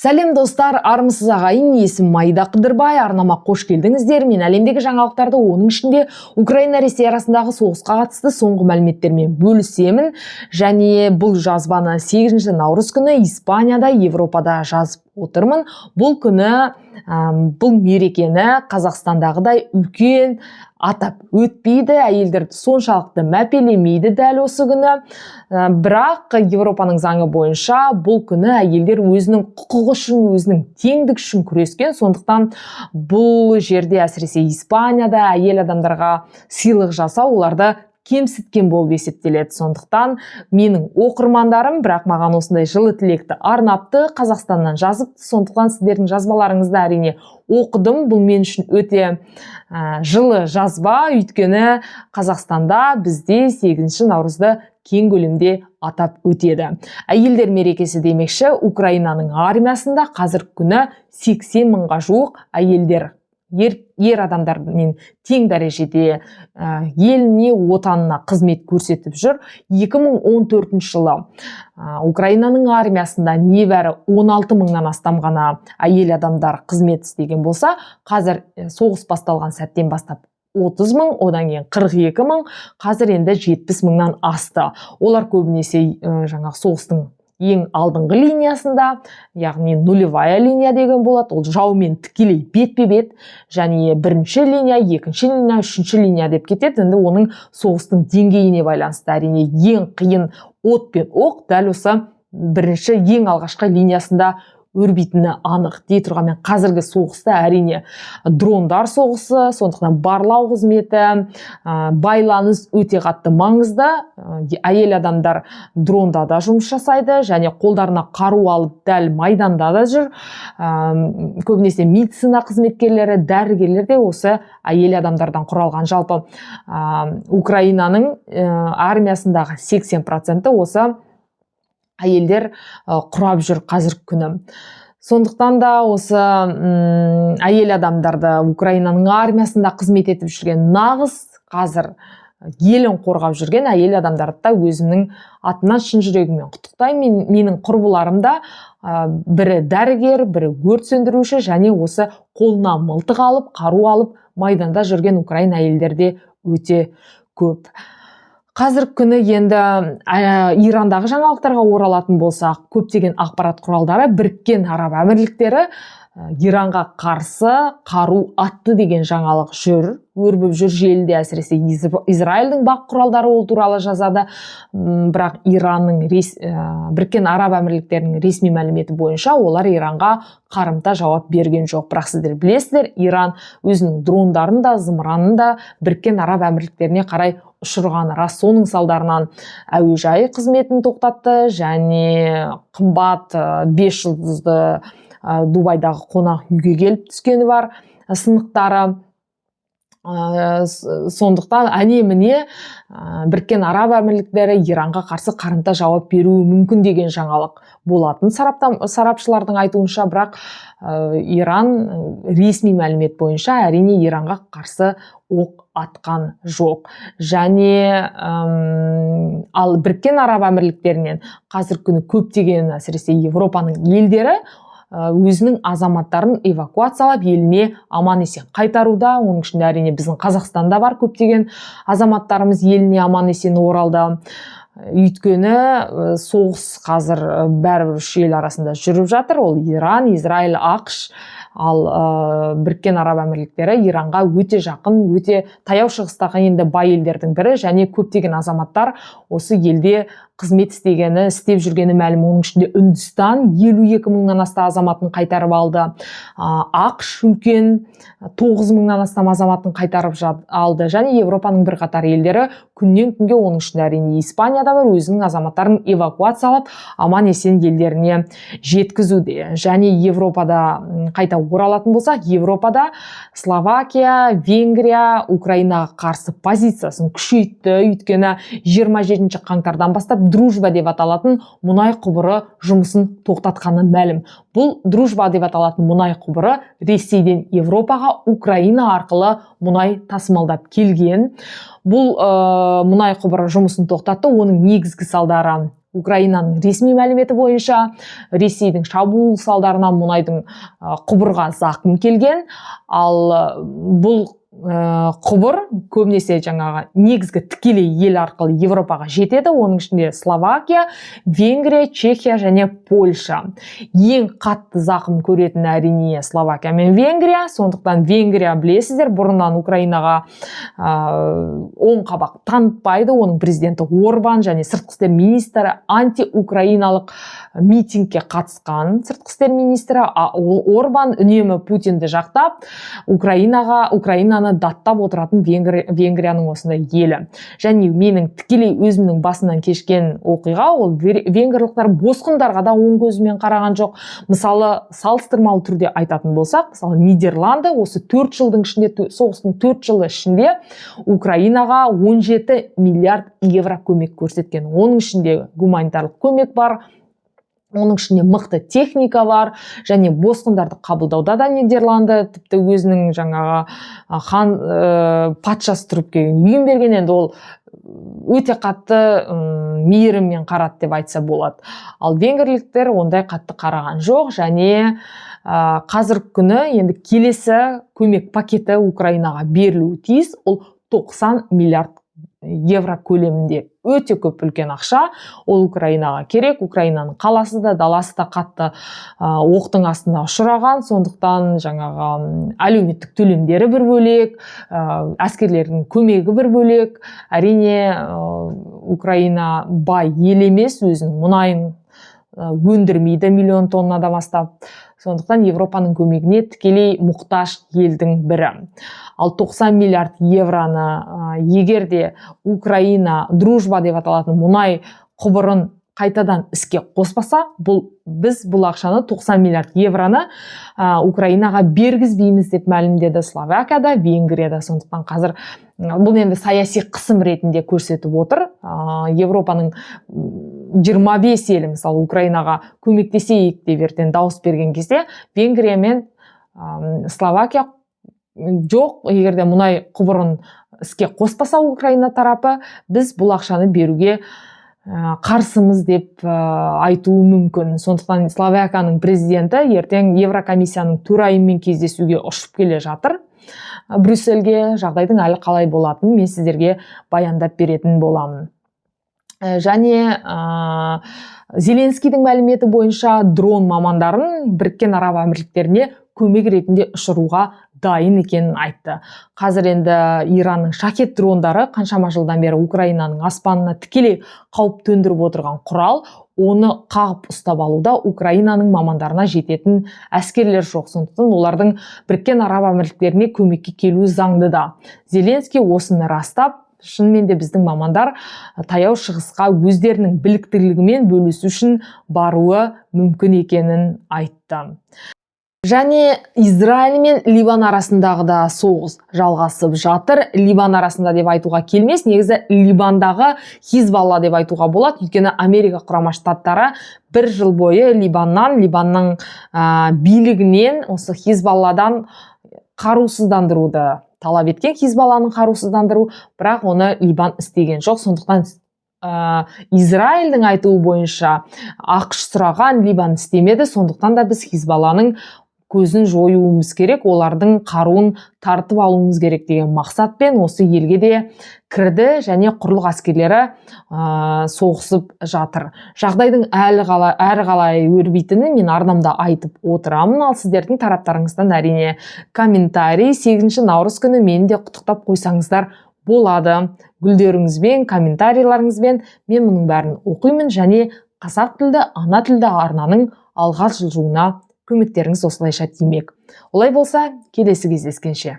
Сәлем, достар! Армысыз, ағайын! Есімім Аида Қыдырбай. Арнама қош келдіңіздер. Мен әлемдегі жаңалықтарды, оның ішінде Украина, Ресей арасындағы соғысқа қатысты соңғы мәліметтермен бөлісемін. Және бұл жазбаны 8 наурыз күні Испанияда, Европада жазып отырмын. Бұл күні бұл мерекені Қазақстандағыдай үлкен атап өтпейді, әйелдерді соншалықты мәпелемейді дәл осы күні. Бірақ Европаның заңы бойынша бұл күні әйелдер өзінің құқығы үшін, өзінің теңдік үшін күрескен. Сондықтан бұл жерде, әсіресе Испанияда, әйел адамдарға сыйлық жасау оларды кемсіткен болып есептеледі. Сондықтан менің оқырмандарым бірақ маған осындай жылы тілекті арнапты, Қазақстаннан жазыпты. Сондықтан сіздердің жазбаларыңызды, әрине, оқыдым. Бұл мен үшін өте жылы жазба, өйткені Қазақстанда бізде 8 наурызды кең көлемде атап өтеді. Әйелдер мерекесі демекші, Украинаның армиясында қазіргі күні 80 мыңға жуық әйелдер ер адамдармен тең дәрежеде еліне, отанына қызмет көрсетіп жүр. 2014 жылы Украинаның армиясында небәрі 16 мыңнан астам ғана әйел адамдар қызмет істеген болса, қазір соғыс басталған сәттен бастап 30 мың, одан кейін 42 мың, қазір енді 70 мыңнан асты. Олар көбінесе жаңағы соғыстың ең алдыңғы линиясында, яғни нулевая линия деген болады, ол жаумен тікелей бетпе бет, және бірінші линия, екінші линия, үшінші линия деп кетеді. Енді оның соғыстың деңгейіне байланысты, әрине, ең қиын от пен оқ дәл осы бірінші, ең алғашқы линиясында өрбитіні анық. Дей тұрғанмен, қазіргі соғыста, әрине, дрондар соғысы, сондықтан барлау қызметі, байланыс өте қатты маңызды. Әйел адамдар дронда да жұмыс жасайды және қолдарына қару алып, дәл майданда да жүр. Көбінесе медицина қызметкерлері, дәрігерлер де осы әйел адамдардан құралған. Жалпы Украинаның армиясындағы 80% осы әйелдер құрап жүр қазіргі күні. Сондықтан да осы әйел адамдарды, Украинаның армиясында қызмет етіп жүрген, нағыз қазір елін қорғап жүрген әйел адамдарды да өзімнің атымнан шын жүрегіммен құттықтаймын. Менің құрбыларым да бірі дәрігер, бірі өрт сөндіруші және осы қолына мылтық алып, қару алып, майданда жүрген украин әйелдері де өте көп. Қазіргі күні енді Ирандағы жаңалықтарға оралатын болсақ, көптеген ақпарат құралдары Біріккен Араб Әмірліктері Иранға қарсы қару атты деген жаңалық жүр, өрбіп жүр желіде. Әсіресе Израильдің бақ құралдары ол туралы жазады. Бірақ Иранның Біріккен Араб Әмірліктерінің ресми мәліметі бойынша, олар Иранға қарымта жауап берген жоқ. Бірақ сіздер білесіздер, Иран өзінің дрондарын да, зымыранын да Біріккен Араб Әмірліктеріне қарай ұшырғаны рас. Соның салдарынан әуежайы қызметін тоқтатты және қымбат бес жұлдызды Дубайдағы қонақ үйге келіп түскені бар сынықтары. Сондықтан әне міне Біріккен Араб Әмірліктері Иранға қарсы қарымта жауап беруі мүмкін деген жаңалық болатын сарапшылардың айтуынша. Бірақ Иран ресми мәлімет бойынша, әрине, Иранға қарсы оқ атқан жоқ. Және ал Біріккен Араб Әмірліктерінен қазіргі күні көптеген, әсіресе Европаның елдері өзінің азаматтарын эвакуациялап, еліне аман есен қайтаруда. Оның ішінде, әрине, біздің Қазақстанда бар көптеген азаматтарымыз еліне аман есен оралды. Өйткені соғыс қазір бәрібір үш ел арасында жүріп жатыр: ол Иран, Израиль, АҚШ. Ал Біріккен Араб Әмірліктері Иранға өте жақын, өте Таяу Шығыстағы енді бай елдердің бірі және көптеген азаматтар осы елде қызмет істегені, істеп жүргені мәлім. Оның ішінде Үндістан 52 мыңнан аса азаматын қайтарып алды, АҚШ үлкен 9 мыңнан астам азаматын қайтарып алды және Европаның бірқатар елдері күннен күнге, оның ішінде, әрине, Испания да бар, өзінің азаматтарын эвакуациялап, аман есен елдеріне жеткізуде. Және Европада қайта оралатын болсақ, Европада Словакия, Венгрия Украинаға қарсы позициясын күшейтті, өйткені 27 қаңтардан бастап «Дружба» деп аталатын мұнай құбыры жұмысын тоқтатқаны мәлім. Бұл «Дружба» деп аталатын мұнай құбыры Ресейден Европаға Украина арқылы мұнай тасымалдап келген. Бұл мұнай құбыры жұмысын тоқтатты. Оның негізгі салдары Украинаның ресми мәліметі бойынша Ресейдің шабуыл салдарынан мұнайдың құбырға зақым келген. Ал бұл құбыр көбінесе жаңағы негізгі тікелей ел арқылы Европаға жетеді. Оның ішінде Словакия, Венгрия, Чехия және Польша. Ең қатты зақым көретін, әрине, Словакия мен Венгрия. Сондықтан Венгрия, білесіздер, бұрыннан Украинаға оң қабақ танытпайды. Оның президенті Орбан және сыртқы істер министрі антиукраиналық митингке қатысқан. Сыртқы істер министрі Орбан үнемі Путинді жақтап, Украинаны даттап отыратын Венгрияның осындай елі. Және менің тікелей өзімнің басымнан кешкен оқиға: ол венгрлықтар босқындарға да оң көзімен қараған жоқ. Мысалы, салыстырмалы түрде айтатын болсақ, мысалы, Нидерланды осы 4 жылдың ішінде, соғыстың 4 жылы ішінде Украинаға 17 миллиард евро көмек көрсеткен. Оның ішінде гуманитарлық көмек бар, оның ішінде мықты техника бар және босқындарды қабылдауда да Нидерланды тіпті өзінің жаңағы хан, патшасы тұрып келген үйін берген. Енді ол өте қатты мейіріммен қарады деп айтса болады. Ал венгрліктер ондай қатты қараған жоқ. Және қазіргі күні енді келесі көмек пакеті Украинаға берілуі тиіс. Ол 90 миллиард евро көлемінде, өте көп, үлкен ақша. Ол Украинаға керек. Украинаның қаласы да, даласы да қатты оқтың астына ұшыраған. Сондықтан жаңағы әлеуметтік төлемдері бір бөлек, әскерлердің көмегі бір бөлек. Әрине, Украина бай ел емес, өзінің мұнайын өндірмейді миллион тоннадан астап. Сондықтан Европаның көмегіне тікелей мұқтаж елдің бірі. Ал 90 миллиард евроны, егер де Украина «Дружба» деп аталатын мұнай құбырын қайтадан іске қоспаса, бұл біз бұл ақшаны, 90 миллиард евроны Украинаға бергізбейміз деп мәлімдеді Словакияда, Венгрияда. Сондықтан қазір бұл енді саяси қысым ретінде көрсетіп отыр. Европаның 25 елі, мысалы, Украинаға көмектесейік деп ертең дауыс берген кезде, Венгрия мен Словакия жоқ, егер де мұнай құбырын іске қоспаса Украина тарапы, біз бұл ақшаны беруге қарсымыз деп айтуы мүмкін. Сондықтан Словакияның президенті ертең Еврокомиссияның төрайымымен кездесуге ұшып келе жатыр Брюссельге. Жағдайдың әлі қалай болатынын мен сіздерге баяндап беретін боламын. Және Зеленскийдің мәліметі бойынша, дрон мамандарын Біріккен Араб Әмірліктеріне көмек ретінде ұшыруға дайын екенін айтты. Қазір енді Иранның «Шахет» дрондары қаншама жылдан бері Украинаның аспанына тікелей қауіп төндіріп отырған құрал. Оны қағып ұстап алуда Украинаның мамандарына жететін әскерлер жоқ. Сондықтан олардың Біріккен Араб Әмірліктеріне көмекке келуі заңды да. Зеленский осыны растап, шынымен де біздің мамандар Таяу Шығысқа өздерінің біліктілігімен бөлісу үшін баруы мүмкін екенін айтты. Және Израиль мен Ливан арасындағы да соғыс жалғасып жатыр. Ливан арасында деп айтуға келмес, негізі Ливандағы Хизбалла деп айтуға болады. Өйткені Америка Құрама Штаттары бір жыл бойы Ливаннан, Ливанның билігінен, осы Хизбалладан қарусыздандыруды талап еткен, Хизбалланы қарусыздандыру, бірақ оны Ливан істеген жоқ. Сондықтан Израильдің айтуы бойынша, АҚШ сұраған, Ливан істемеді, сондықтан да біз Хизбалланың көзін жоюымыз керек, олардың қаруын тартып алуымыз керек деген мақсатпен осы елге де кірді және құрлық әскерлері соғысып жатыр. Жағдайдың әлі қалай, әрі қалай өрбитінін мен арнамда айтып отырамын. Ал сіздердің тараптарыңыздан, әрине, комментарий, 8 наурыз күні мені де құттықтап қойсаңыздар болады гүлдеріңізбен, комментарийлеріңізбен. Мен мұның бәрін оқимын және қазақ тілді, ана тілді арнаның алға жылжуына көмектеріңіз осылайша тимек. Олай болса, келесі кездескенше.